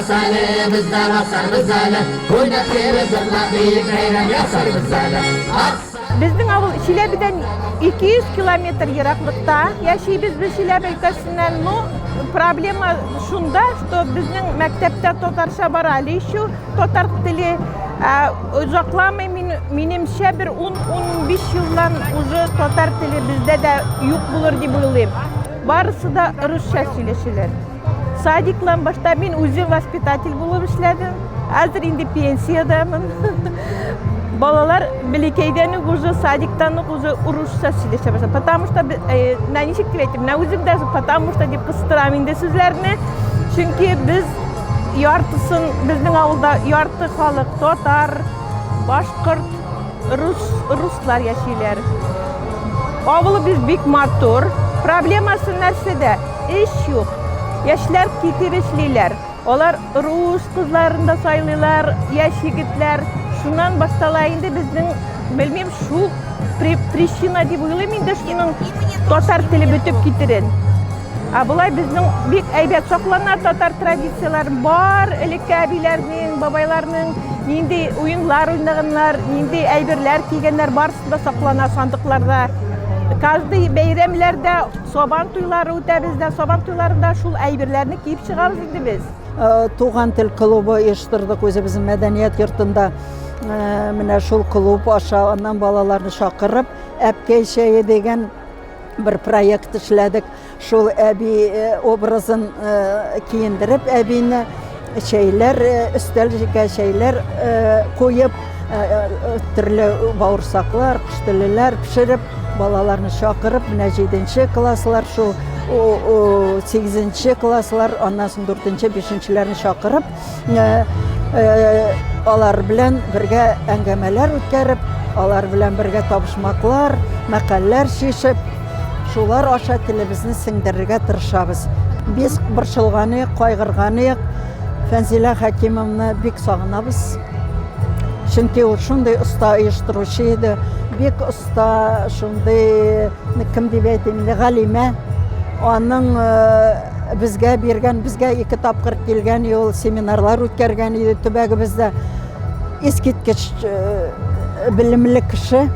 Бас әле, без дә басарбыз әле, Уйнап йөреп, җырлап, биеп бәйрәм ясарбыз әле. Безнең авыл Чиләбедән 200 километр ераклыкта яшибез без Чиләбе өлкәсеннән. Ну, проблема шунда, что безнең мәктәптә татарча бара әле еще татар теле. Ә, озакламый мин, минемчә бер 10-15 елдан уже татар теле бездә дә юк булыр дип уйлыйм. Барысы да русча сөйләшәләр. Садиклан башта мин үзем воспитатель булып эшләдем. Хәзер инде пенсиядәмен. Балалар бәләкәйдән үк уже садиктан ук уже урысча сөйләшә башлады. Потому что э, менә ничек дип әйтим, менә үзем дә потому что дип кыстырам инде сүзләрне. Чөнки без яртысын безнең авылда ярты халык татар, башкорт, рус, руслар яшиләр. Авылыбыз бик матур. Проблемасы нәрсәдә? Эш юк. Яшьләр китеп эшлиләр. Алар рус кызларын да сайлыйлар, яшь егетләр. Шуннан баштала инде безнең, белмим, шул причина дип уйлыйм инде шуның татар теле бетеп китерен. Ә болай безнең бик әйбәт саклана татар традицияләре бар, элекке әбиләрнең, бабайларның нинди уеннар уйнаганнар, нинди әйберләр кигәннәр, барысы да саклана сандыкларда. Каждый бәйрәмләрдә Сабан туйлары үтә бездә. Сабан туйларында шул әйберләрне киеп чыгабыз инде без. Э, Туган тел клубы оештырдык үзебезнең мәдәният йортында. Э, менә шул клуб аша аннан балаларны чакырып, Әбкәй чәе дигән бер проект эшләдек. Шул әби э, образын киендереп әбине чәйләр, өстәлгә чәйләр куеп, төрле бавырсаклар, коштелеләр пешереп, балаларны чакырып, менә җиденче класслар шул, сигезенче класслар, аннан соң дүртенче, бишенчеләрне чакырып, алар белән бергә әңгәмәләр үткәреп, алар белән бергә табышмаклар, мәкальләр чишеп, шулар аша телебезне сеңдерергә тырышабыз. Без борчылганыек, кайгырганыек, Фәнзилә Хәкимовна бик сагынабыз. Чөнки ул шундый оста оештыручы иде, бик оста шундый, кем дип әйтим инде, галимә. Аның э, безгә биргән, безгә ике тапкыр килгән ул семинарлар үткәргән иде төбәгебездә. Искиткеч э, белемле кеше.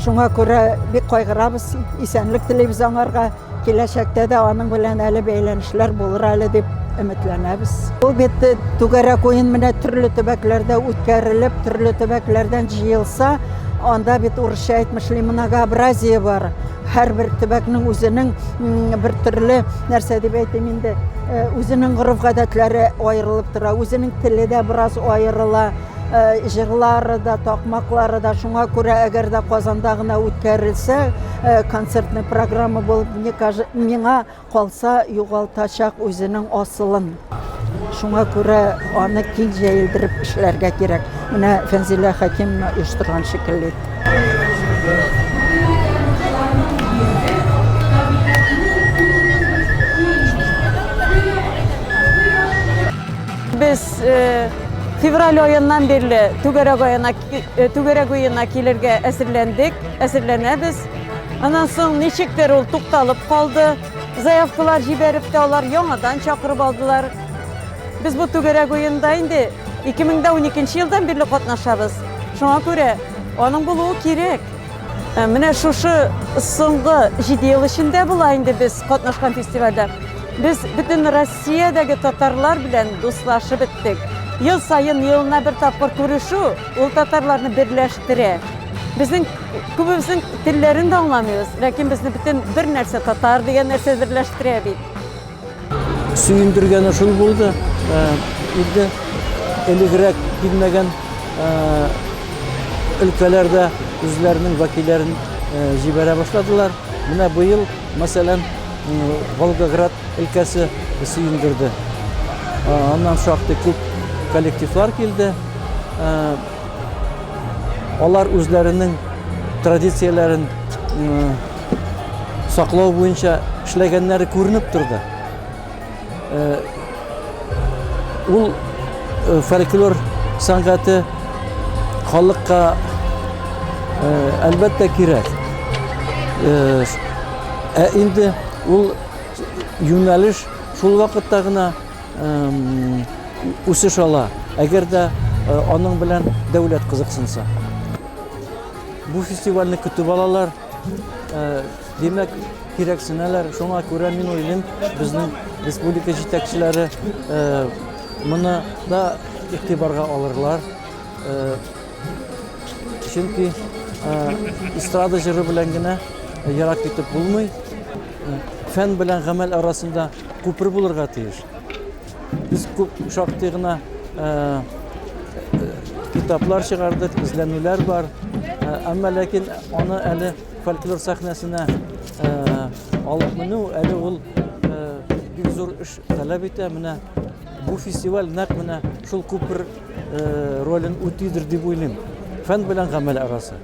Шуңа күрә бик кайгырабыз, исәнлек телибез аңарга. Киләчәктә дә аның белән әле бәйләнешләр булыр әле дип өметләнәбез. Ул бит э, түгәрәк уен менә төрле төбәкләрдә үткәрелеп, төрле төбәкләрдән җыелса, анда бит урысча әйтмешли многообразие бар. Һәрбер төбәкнең үзенең бер төрле нәрсә дип әйтим инде, э, үзенең гореф-гадәтләре аерылып тора, үзенең теле дә бераз аерыла. Э, җырлары да, такмаклары да. Шуңа күрә, әгәр дә Казанда гына үткәрелсә, э, концертный программа булып, мне кажется, миңа калса, югалтачак үзенең асылын. Шуңа күрә аны киң җәелдереп эшләргә кирәк. Менә Фәнзилә Хәкимовна оештырган шикелле. Без э, февраль аеннан бирле түгәрәк аена э, түгәрәк уена килергә әзерләндек, әзерләнәбез. Аннан соң ничектер ул тукталып калды. Заявкалар җибәреп тә алар яңадан чакырып алдылар. Без бу түгәрәк уенда инде 2012 елдан бирле катнашабыз. Шуңа күрә аның булуы кирәк. Э, менә шушы соңгы 7 ел эчендә була инде без катнашкан фестивальдә. Без бөтен Россиядәге татарлар белән дуслашып беттек. Ел саен елына бер тапкыр күрешү ул татарларны берләштерә. Безнең күбебезнең телләрен дә аңламыйбыз, ләкин безне бөтен бер нәрсә татар дигән нәрсә берләштерә бит. Сөендергәне шул булды, э, инде элегрәк килмәгән э, өлкәләрдә үзләренең вәкилләрен э, җибәрә башладылар. Менә быел, мәсәлән, Волгоград өлкәсе сөендерде. Аннан шактый күп коллективлар килде. Алар үзләренең традицияләрен саклау буенча эшләгәннәре күренеп торды. Э, ул э, фольклор сәнгате халыкка э, әлбәттә кирәк. Ә инде ул юнәлеш шул вакытта гына үсеш ала, әгәр дә аның белән дәүләт кызыксынса. Бу фестивальне көтеп алалар, димәк, кирәксенәләр. Шуңа күрә мин уйлыйм, безнең республика җитәкчеләре моны да игътибарга алырлар. Чөнки эстрада җыры белән генә ерак китеп булмый. Фән белән гамәл арасында күпер булырга тиеш. Без күп шактый гына китаплар чыгардык, эзләнүләр бар. Әмма ләкин аны әле фольклор сәхнәсенә алып менү әле ул бик зур эш таләп итә. Менә бу фестиваль нәкъ менә шул күпер ролен үтидер дип уйлыйм. Фән белән гамәл арасы.